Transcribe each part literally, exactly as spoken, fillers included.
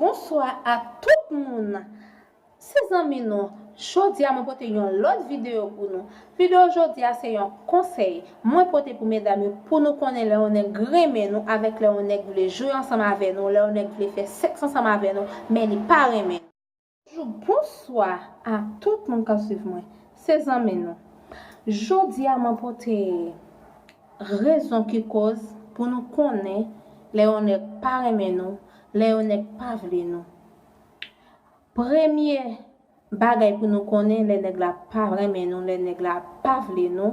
Bonswa a tout moun. Se zanmi nou. Jodi a mwen pote yon lòt videyo pou nou. Videyo jodi a se yon konsèy mwen pote pou medam yo pou nou konnen lè yon nèg renmen nou avèk lè yon nèg vle jwe ansanm avè nou, lè yon nèg vle fè sèks ansanm avè nou, men li pa renmen nou. Bonjou, bonswa a tout moun k ap swiv mwen. Se zanmi nou. Jodi a mwen pote rezon ki koz pou nou konnen lè yon nèg pa renmen nou, lè yon nèg pa vle nou. Premye bagay pou nou konnen lè nèg la pa renmen nou, lè nèg la pa vle nou,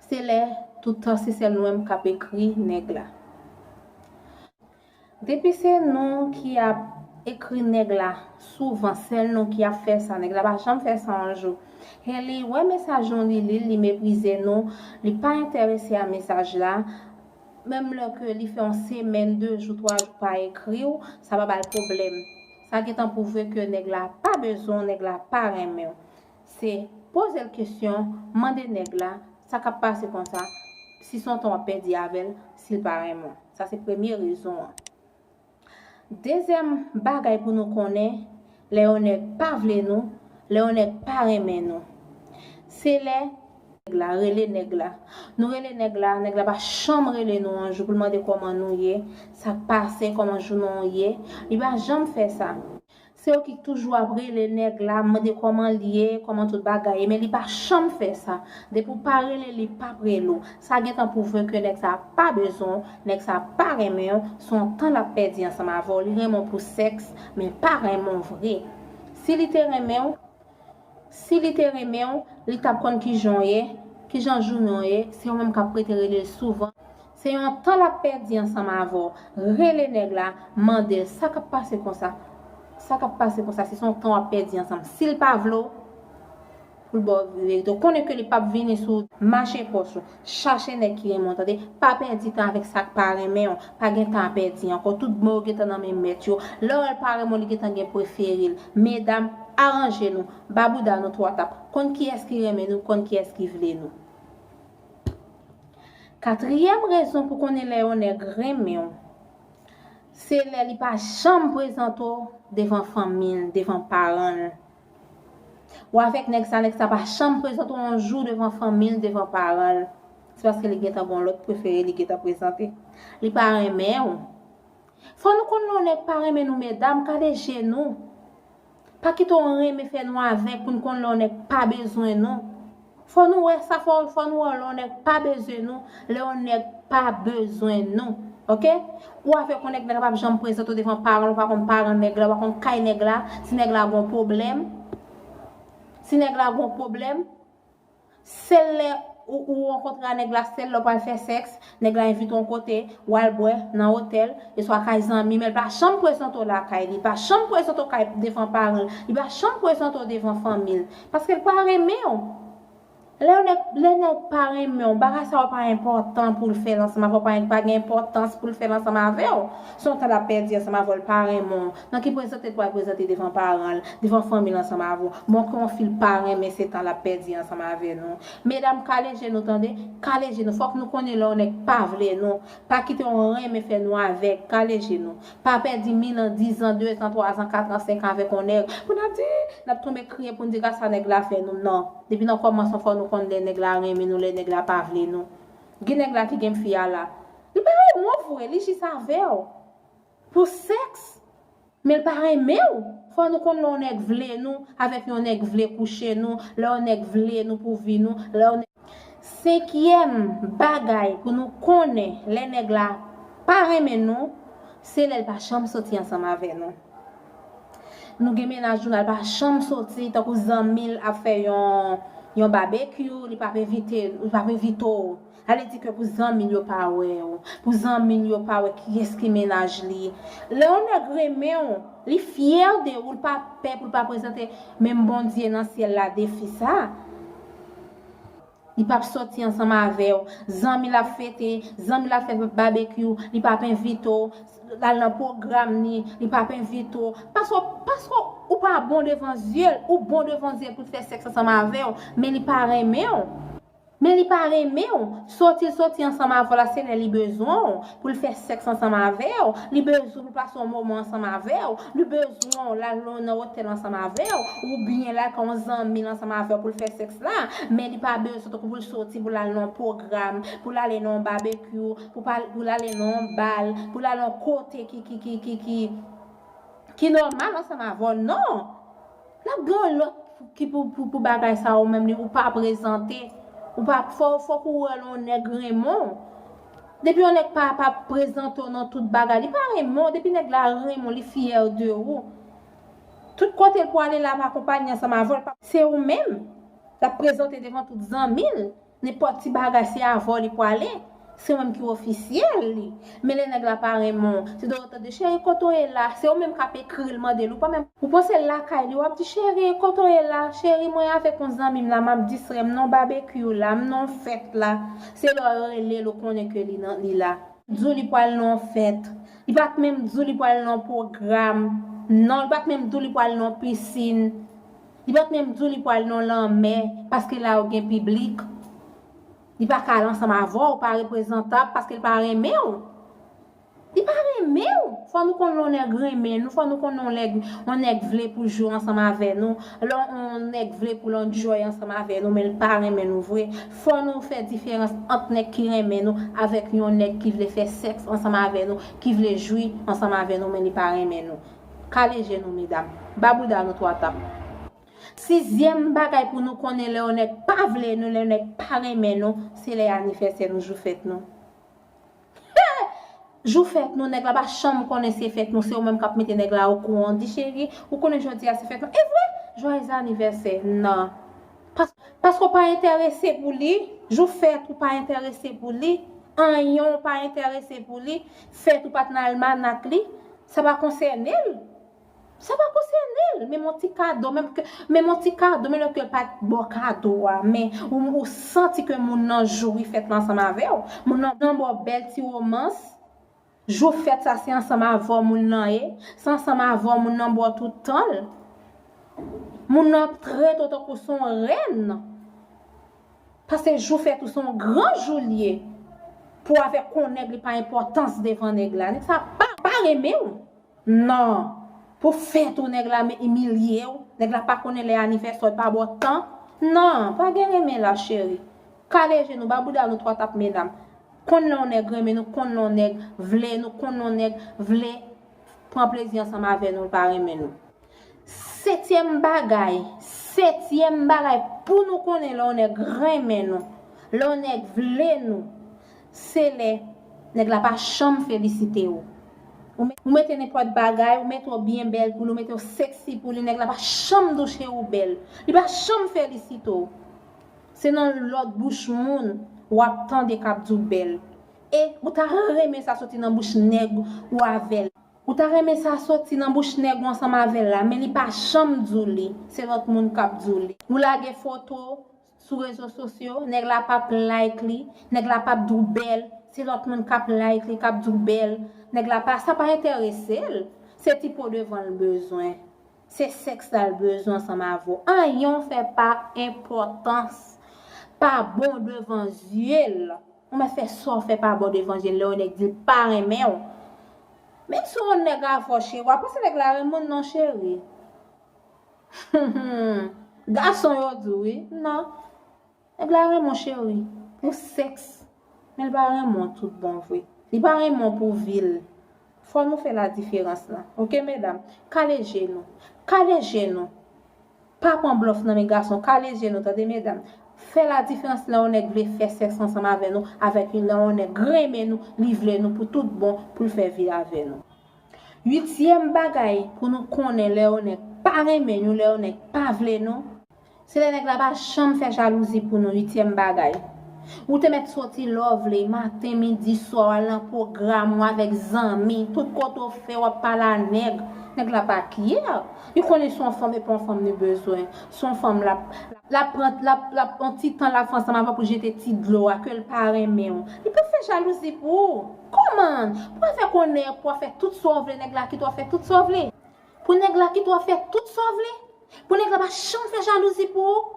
se lè toutan se sèl nou menm k ap ekri nèg la. Depi se nou ki ap ekri nèg la souvan, sèl nou ki ap fè sa, nèg la pa janm fè sa yon jou. E li wè mesaj nou, li li l, li meprize nou, li pa enterese a mesaj la. Menm lè ke li fè yon semèn, de jou, twa jou pa ekri w, sa pa ba l pwoblèm. Sa gentan pwouve ke nèg la pa bezwen w, nèg la pa renmen w. Se poze l kesyon, mande nèg la sa k ap pase konsa, si se yon tan w ap pèdi avè l, si l pa renmen w. Sa se premye rezon an. Dezyèm bagay pou nou konnen, lè yon nèg pa vle nou, lè yon nèg pa renmen nou, se lè nèg la, rele nèg la. Nou rele nèg la, nèg la pa janm rele nou yon jou pou l mande kòman nou ye, sa k pase, kòman jounen w ye. Li pa janm fè sa. Se yo ki toujou ap rele nèg la, mande kòman l ye, kòman tout bagay ye, men li pa janm fè sa. Depi w pa rele, li p ap rele w. Sa gentan pwouve ke nèg sa pa bezwen w, nèg sa pa renmen w, se yon tan l ap pèdi ansanm avè w. Li renmen w pou sèks, men pa renmen w vre. Si li te renmen w, si li te renmen w, li t ap konn kijan w ye, kijan jounen w ye, se ou menm k ap rete rele l souvan. Se yon tan l ap pèdi ansanm avè w. Rele nèg la, mande l sa k ap pase konsa. Sa k ap pase konsa, si se yon tan w ap pèdi ansanm. Si l pa vle w, pou l ba w verite, w konnen ke li p ap vini sou mache pòch ou. Chache nèg ki renmen w, tande. Pa pèdi tan avèk sa k pa renmen w. Pa gen tan a pèdi ankò. Tout bon yo gentan nan men mèt yo. Lè w wè l pa renmen w, li gentan gen prefere l. Medam, aranje nou. Ba bouda nou twa tap. Konn kiyès ki renmen nou, konn kiyès ki vle nou. Katriyèm rezon pou konnen lè yon nèg renmen w, se lè li pa janm prezante w devan fanmi l, devan paran l. Ou avèk nèg sa, nèg sa pa janm prezante w yon jou devan fanmi l, devan paran l. Se paske li gentan gen yon lòt prefere li gentan prezante. Li pa renmen w. Fò nou konn lè yon nèg pa renmen nou, medam, kale je nou. Pa kite yon renmen fè nou avèg pou n konn lè yon nèg pa bezwen nou. Fò nou wè sa, fò, fò nou wè lè yon nèg pa bezwen nou, lè yon nèg pa bezwen nou. Oke? Ou avèk yon nèg, nèg la p ap janm prezante w devan paran l, ou pa konn paran nèg la, ou pa konn kay nèg la, si nèg la gon pwoblèm. Si nèg la gon pwoblèm, sèl lè ou, ou rankontre a nèg la, sèl lè w pral fè sèks, nèg la envite w yon kote, w al bwè nan otèl, oswa kay zanmi, men l pa janm prezante w lakay li, pa janm prezante w kay devan paran l, li pa janm prezante w devan fanmi l, paske l pa renmen w. Lè nèg, lè nèg pa renmen w, bagay sa yo pa enpòtan pou l fè l ansanm avè w, pa, pa gen enpòtans pou l fè l ansanm avè w. Se yon tan l ap pèdi ansanm avè w, l pa renmen w. Nan ki prezante l pral prezante devan paran l, devan fanmi l ansanm avè w? Bon, ke yon fi l pa renmen, se tan l ap pèdi ansanm avè nou. Medam, kale je nou, tande. Kale je nou. Fòk nou konnen lè yon nèg pa vle nou. Pa kite yon renmen fè nou avèg. Kale je nou. Pa pèdi mil an, diz an, dezan, twazan, katran, senkan avèk yon nèg. Pou n ap di, n ap tonbe kriye pou n di, gad sa nèg la fè nou. Non. Depi nan kòmansman, fò nou konn lè nèg la renmen nou, lè nèg la pa vle nou. Gen nèg la ki gen fi a la. Li pa renmen w vre, li jis avè w. Pou sèks, men l pa renmen w. Fò nou konn lè yon nèg vle nou, avèk yon nèg vle kouche nou, lè yon nèg vle nou pou vi nou, lè yon nèg... Senkyèm bagay pou nou konnen lè nèg la pa renmen nou, se lè l pa janm soti ansanm avè nou. Nou gen mennaj nou la, l pa janm soti, tankou zanmi l ap fè yon, yon babekyou, li p ap envite, li p ap envite w. Sa vle di ke pou zanmi l yo pa wè w, pou zanmi l yo pa wè kiyès ki mennaj li. Lè yon nèg renmen w, li fyè de ou, l pa pè pou l pa prezante menm Bondye nan syèl la defi sa. Li p ap soti ansanm avè w. Zanmi l ap fete, zanmi l ap fè babekyou, li p ap envite w. L al nan pwogram ni, li p ap envite w. Paske, paske ou pa bon devan zye l, ou bon devan zye l pou l fè sèks ansanm avè w, men li pa renmen w. Men li pa renmen w. Soti l soti ansanm avè w la, se lè li bezwen w pou l fè sèks ansanm avè w. Li bezwen pou l pase yon moman ansanm avè w. Li bezwen w l al nan otèl ansanm avè w. Oubyen l al ka yon zanmi l ansanm avè w pou l fè sèks la. Men li pa bezwen tankou pou l soti, pou l al nan yon pwogram, pou l ale nan yon babekyou, pou pa- pou l ale nan yon bal, pou l al nan yon kote ki, ki, ki, ki, ki, ki nòmal ansanm avè w. Non! L ap gen yon lòt ki pou, pou, pou bagay sa ou menm li, ou pa prezante. Ou pa, fò, fòk ou wè l yon nèg renmen w. Depi yon nèg pa, pa prezante w nan tout bagay, li pa renmen w. Depi nèg la renmen w, li fyè de ou. Tout kote l pwale la, ap akonpanye ansanm avè w, se ou menm. L ap prezante devan tout zanmi l. Nenpòt ti bagay, se avè w li pwale. Se ou menm ki ofisyèl li. Men lè nèg la pa renmen w, se dòt ou tande, cheri, kote w ye la? Se ou menm k ap ekri l, mande l. Ou pa menm, ou panse l lakay li, w ap di, cheri, kote w ye la? Cheri, mwen avèk yon zanmi m la, m ap distrè m nan babekyou la, m nan fèt la. Se lè w rele l, ou konnen ke li nan, li la. Di w li pral nan yon fèt. Li pa t menm di w li pral nan yon pwogram. Non, li pa t menm di w li pral nan yon pisin. Li pa t menm di w li pral nan lanmè, paske la yo gen piblik. Li pa ka al ansanm avè w, ou pa reprezantab, paske l pa renmen w. Li pa renmen w. Fò nou konn lè yon nèg renmen nou, fò nou konn lè yon nèg, yon nèg vle pou jwe ansanm avè nou, lè yon nèg vle pou l enjoy ansanm avè nou, men l pa renmen nou vre. Fò nou fè diferans ant nèg ki renmen nou avèk yon nèg ki vle fè sèks ansanm avè nou, ki vle jwi ansanm avè nou, men li pa renmen nou. Kale je nou, medam. Ba bouda nou twa tap. Sizyèm bagay pou nou konnen lè yon nèg pa vle nou, lè yon nèg pa renmen nou, se lè anivèsè nou, jou fèt nou. Jou fèt nou, nèg la pa janm konnen se fèt nou, se ou menm k ap mete nèg la okouran. Di, cheri, ou konnen jodi a se fèt mwen. E vre? Joyeux anniversaire. Non. Pas-, paske w pa enterese pou li, jou fèt ou pa enterese pou li, anyen w pa enterese pou li, fèt ou pa t nan almanak li, sa pa konsène l. Sa pa konsène l. Menm yon ti kado, menm ke, menm yon ti kado, menm lè ke l pa t ba w kado a, men ou, ou santi ke moun nan jouri fèt la ansanm avè w. Moun nan, nan ba w bèl ti womans. Jou fèt sa, se ansanm avè w moun nan ye. Se ansanm avè w moun nan ba w tout tan l. Moun nan trete w tankou se yon rèn. Paske jou fèt ou se yon gran jou l ye. Pou w avèk yon nèg, li pa enpòtans devan nèg la. Nèg sa pa, pa renmen w. Non. Pou fèt ou nèg la men imilye w, nèg la pa konnen lè anivèsè w, pa ba w tan. Non, pa gen renmen la, cheri. Kale je nou, ba bouda nou twa tap, medam. Konn lè yon nèg renmen nou, konn lè yon nèg vle nou, konn lè yon nèg vle pran plezi ansanm avè nou, l pa renmen nou. Setyèm bagay, setyèm bagay pou nou konnen lè yon nèg renmen nou, lè yon nèg vle nou, se lè nèg la pa janm felisite w. Ou met-, ou mete nenpòt bagay, ou mete w byen bèl pou li, ou mete w sexy pou li, nèg la pa janm di w cheri w bèl. Li pa janm felisite w. Se nan lòt bouch moun w ap tande k ap di w bèl. E ou ta renmen sa soti nan bouch nèg ou avè l. Ou ta renmen sa soti nan bouch nèg ou ansanm avè l la, men li pa janm di w li. Se lòt moun k ap di w li. Ou lage foto sou rezo sosyo, nèg la p ap like li, nèg la p ap di w bèl, se lòt moun k ap like li, k ap di w bèl, nèg la pa, sa pa enterese l. Se ti po devan l bezwen. Se sèks la l bezwen ansanm avè w. Anyen w fè pa enpòtans, pa bon devan zye l. Ou mèt fè sa w fè pa bon devan zye l, lè yon nèg di l pa renmen w. Menm si yon nèg avè w, cheri, w ap panse nèg la renmen w non, cheri. Gason yo di w wi, non. Nèg la renmen w, cheri, pou sèks, men l pa renmen w tout bon vre. Li pa renmen w pou vi l. Fò nou fè ladiferans lan, oke, medam? Kale je nou. Kale je nou. Pa pran blòf nan men gason, kale je nou, tande, medam. Fè ladiferans lè yon nèg vle fè sèks ansanm avè nou, avèk yon, lè yon nèg renmen nou, li vle nou pou tout bon, pou l fè vi avè nou. Uityèm bagay pou nou konnen lè yon nèg pa renmen nou, lè yon nèg pa vle nou, se lè nèg la pa janm fè jalouzi pou nou, uityèm bagay. Ou te mèt soti lè w vle, maten, midi, swa, w al nan pwogram, w avèk zanmi, tout kote w fè, w ap pale a nèg. Nèg la pa care. Li konnen se yon fanm, e pa yon fanm li bezwen. Se yon fanm l ap, l ap pran, l ap, l ap, yon ti tan l ap fè ansanm avè w pou jete ti dlo a, ke l pa renmen w. Li p ap fè jalouzi pou ou. Kòman? Pou avèk yon nèg, pou w fè tout sa w vle, nèg la kite w fè tout sa w vle. Pou nèg la kite w fè tout sa w vle. Pou nèg la pa janm fè jalouzi pou ou.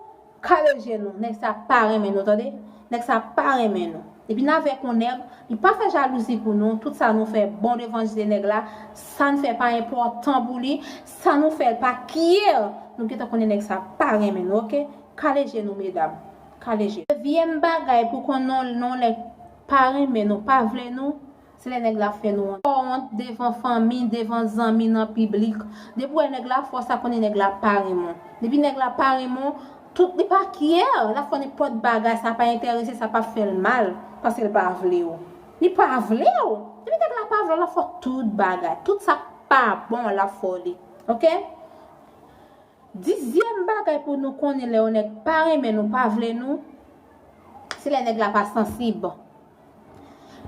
Kale je nou. Nèg sa pa renmen nou, tande. Nèg sa pa renmen nou. Depi n avèk yon nèg, li pa fè jalouzi pou nou, tout sa nou fè bon devan je nèg la, sa n fè pa enpòtan pou li, sa nou fè l pa care, nou gentan konnen nèg sa pa renmen nou, oke? Kale je nou, medam. Kale je. Dezyèm bagay pou konnen yon nèg pa renmen nou, pa vle nou, se lè nèg la fè nou wont. Fè w wont devan fanmi, devan zanmi, nan piblik. Depi w wè nèg la fè w sa, konnen nèg la pa renmen w. Depi nèg la pa renmen w, tout li pa care, l ap fè w nenpòt bagay, sa pa enterese, sa pa fè l mal, paske l pa vle w. Li pa vle w. Depi nèg la pa vle w, l ap fè w tout bagay. Tout sa k pa bon, l ap fè w li. Oke? Dizyèm bagay pou nou konnen lè yon nèg pa renmen nou, pa vle nou, se lè nèg la pa sansib.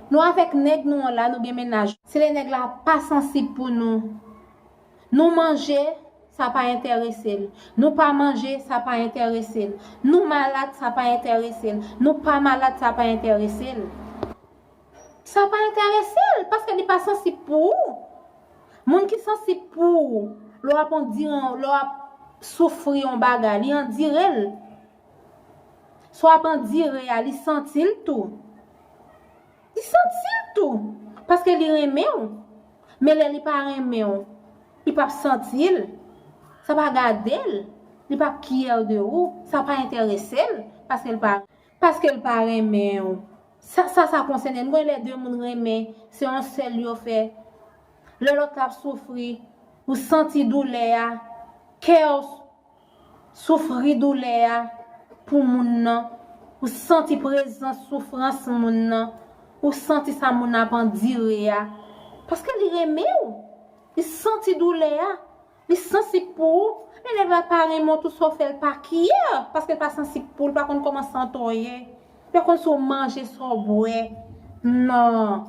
Nou avèk nèg nou an la, nou gen mennaj. Se lè nèg la pa sansib pou nou. Nou manje, sa pa enterese l. Nou pa manje, sa pa enterese l. Nou malad, sa pa enterese l. Nou pa malad, sa pa enterese l. Sa pa enterese l, paske li pa sansib pou ou. Moun ki sansib pou ou, lè w ap andire, lè w ap soufri yon bagay, li andire l. Sa w ap andire a, li santi l tou. Li santi l tou. Paske li renmen w. Men lè li pa renmen w, li p ap santi l. Sa pa gade l. Li p ap care de ou. Sa pa enterese l. Paske l pa, paske l pa renmen w. Sa, sa, sa konsène n. Mwen, lè de moun renmen, se yon sèl yo fè. Lè lòt la ap soufri, ou santi doulè a, kè w soufri doulè a pou moun nan, ou santi prezans soufrans moun nan, ou santi sa moun nan ap andire a. Paske li renmen w, li santi doulè a, li sansib pou ou. Men nèg la pa renmen w, tout sa w fè l pa care, paske l pa sansib pou ou, l pa konn kòman santi w ye. Li pa konn si w manje, si w bwè. Non.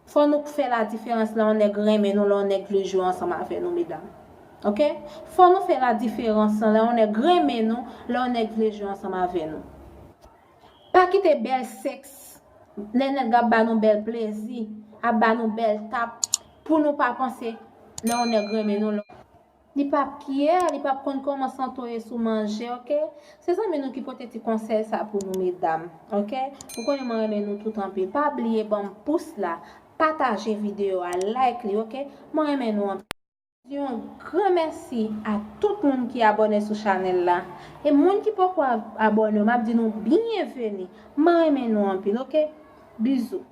Fò nou fè la diferans lè yon nèg renmen nou, lè yon nèg vle jwe ansanm avè nou, medam. Oke? Fò nou fè la diferans lan lè yon nèg renmen nou, lè yon nèg vle jwe ansanm avè nou. Pa kite bèl sèks, lè nèg ap ba nou bèl plezi, ap ba nou bèl tap, pou nou pa panse lè yon nèg renmen nou, lè li p ap care, li p ap konn kòman santi w ye si w manje, oke? Se zanmi nou ki pote ti konsèy sa pou nou, medam, oke? Ou konnen mwen renmen nou tout anpil. Pa bliye ban m pous la, pataje videyo a, like li, oke? Mwen renmen nou anpil. Di yon gran mèsi a tout moun ki abòne sou chanèl la. E moun ki poko ab-, abòne, m ap di nou byenveni. Mwen renmen nou anpil, oke? Bizou.